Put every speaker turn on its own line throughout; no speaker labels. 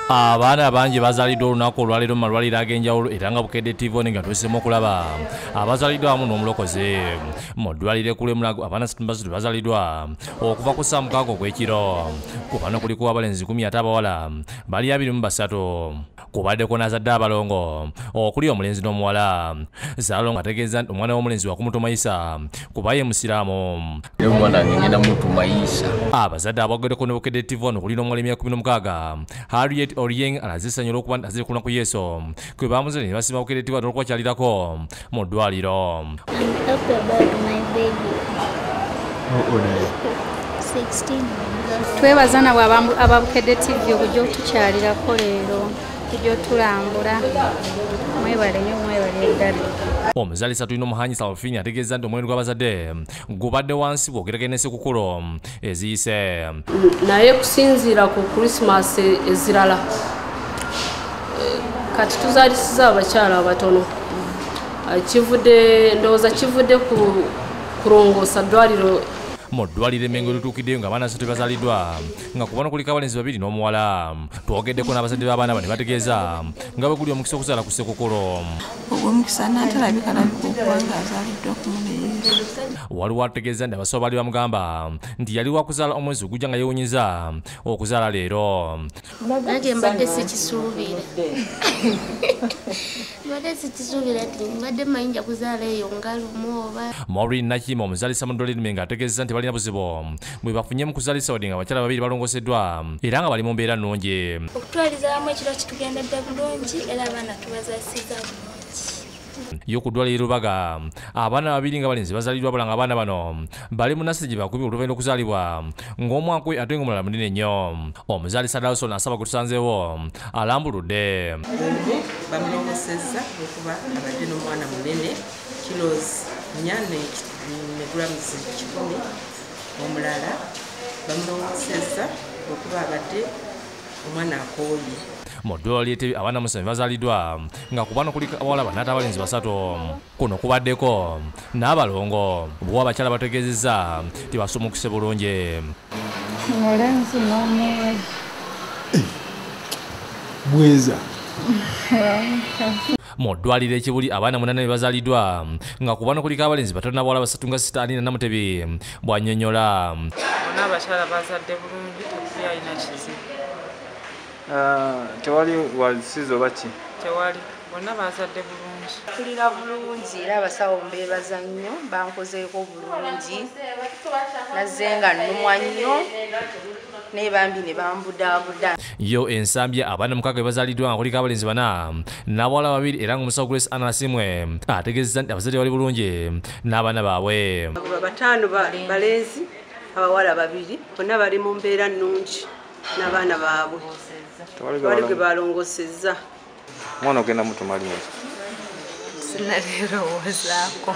Abaana bangi bazaaliddwa olunaku olwaleero mu malwaliro ag'enjawulo era nga Bukedde TV nga tuseemu okulaba abazaaliddwa wamu n'omulokozi. Mu ddwaliro ekkulu e Mulago abaana 63 bazaaliddwa okuva ku ssaawa 6 ogw'ekiro. Ku bano kuliko abalenzi 10 ate abawala bali 23. Kubaddeko n'azadde abalongo okuli omulenzi n'omuwala. Ssaalongo ategeeza nti omwana w'omulenzi wakumutuma Isa kuba ye Musiraamu.
Omwana wange ngenda mutuma Isa.
Abazadde aboogeddeko ne Bukedde TV ono okuli n'omuwala emyaka 16 Harriet Orieng alaze essanyu olw'okuba nti azze ku lunaku Yesu kwe baamuzadde ne basiima Bukedde TV olw'okubakyalirako mu ddwaliro.
I'm happy about my baby.
How old are you?
16.
Twebaza nabo aba Bukedde TV okujja okutukyalirako leero, okujja otulambula. Mwebale nnyo, mwebale ddala.
Omuzaalisa tulina Omuhanyi Salfini ategeeza nti omuwendo gw'abazadde gubadde wansi bw'ogeraganya n'ensikukulu eziyise.
Naye kusinziira ku Christmas ezirala, kati tuzaalisiza abakyala abatono. Kivudde, ndowooza kivudde ku kulongoosa ddwaliro.
Mu ddwaliro e Mengo lituukiddeyo ng'abaana 3 bazaaliddwa nga ku bano kuliko abalenzi 2 n'omuwala. Twogeddeko n'abazadde b'abaana bano ne bategeeza nga bwe guli omukisa okuzaala ku Ssekukulu.
Ogw'omukisa n'atalabika alabika okuba ng'azaaliddwa ku Yesu.
Waliwo ategeeza nti abasawo baali bamugamba nti yali wakuzaala omwezi ogujja nga yeewuunyizza okuzaala leero.
Nange mbadde sikisuubira. Mbadde sikisuubira nti mbadde mmanyi nja kuzaala eyo nga lumu oba.
Maureen Nakima omuzaalisa mu ddwaliro e Mengo ategeezezza nti balina buzibu bwe bafunye mu kuzaalisa wadde nga abakyala 2 balongooseddwa era nga bali mu mbeera nnungi.
Okutwaliza wamu ekiro kitugendedde bulungi era abaana tubazaasizza bulungi.
Yo ku ddwaliro Lubaga abaana 2 nga balenzi bazaaliddwa wabula nga abaana bano bali mu nursery gye bakubye oluvannyuma lw'okuzaalibwa ng'omu akwe ate ng'omulala munene nnyo. Omuzaalisa Dawson asaba gwe tusanzeewo alambuludde.
Omu bamulongoosezza okuba abadde n'omwana munene kilos 4 ne grams 100. Omulala bamulongoosezza okuba abadde omwana akooye.
Mu ddwaliro ly'e Entebbe abaana 7 bazaaliddwa nga ku bano kuliko abawala 4 ate abalenzi 3. Kuno kubaddeko n'abalongo bo abakyala bategeezezza nti basumukuse bulungi.
Mulenzi n'omuwala.
Bweza.
Mu ddwaliro e Kibuli abaana 8 be bazaaliddwa nga ku bano kuliko abalenzi 5 n'abawala 3 nga Sita Anina Namutebi bw'annyonnyola.
Bonna abakyala bazadde bulungi, tekuli alina kizibu.
Tewali wasizo baki?
Tewali, bonna bazadde bulungi.
Mpulira bulungi era abasawo mbeebaza nnyo, bankozeeko bulungi. Nazze nga nnumwa nnyo naye bambi ne bambudaabuda.
Yo ensambya abaana 6 be bazaaliddwa nga kuliko abalenzi 4 n'abawala 2 era ng'omusawo Grace Anna Asimwe ategeezezza nti abazadde bali bulungi n'abaana baabwe.
5 balenzi, abawala 2 bonna bali mu mbeera nnungi n'abaana baabwe. Tewali gwe balongoosezza.
Omwana ogenda mutuma linnya ki?
Sinalirowoozaako.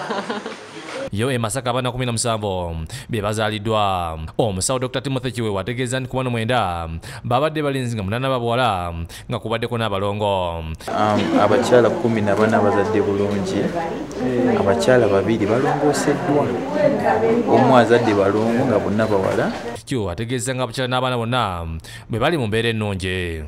Yo e Masaka abaana 17 be bazaaliddwa. Omusawo Dr. Timothy Kiweewa ategeeza nti ku bano 9 babadde balenzi nga 8 babawala nga kubaddeko n'abalongo.
Abakyala 14 bazadde bulungi, abakyala 2 balongooseddwa, omu azadde balongo nga bonna bawala.
Kiweewa ategeeza nga abakyala n'abaana bonna bwe bali mu mbeera ennungi.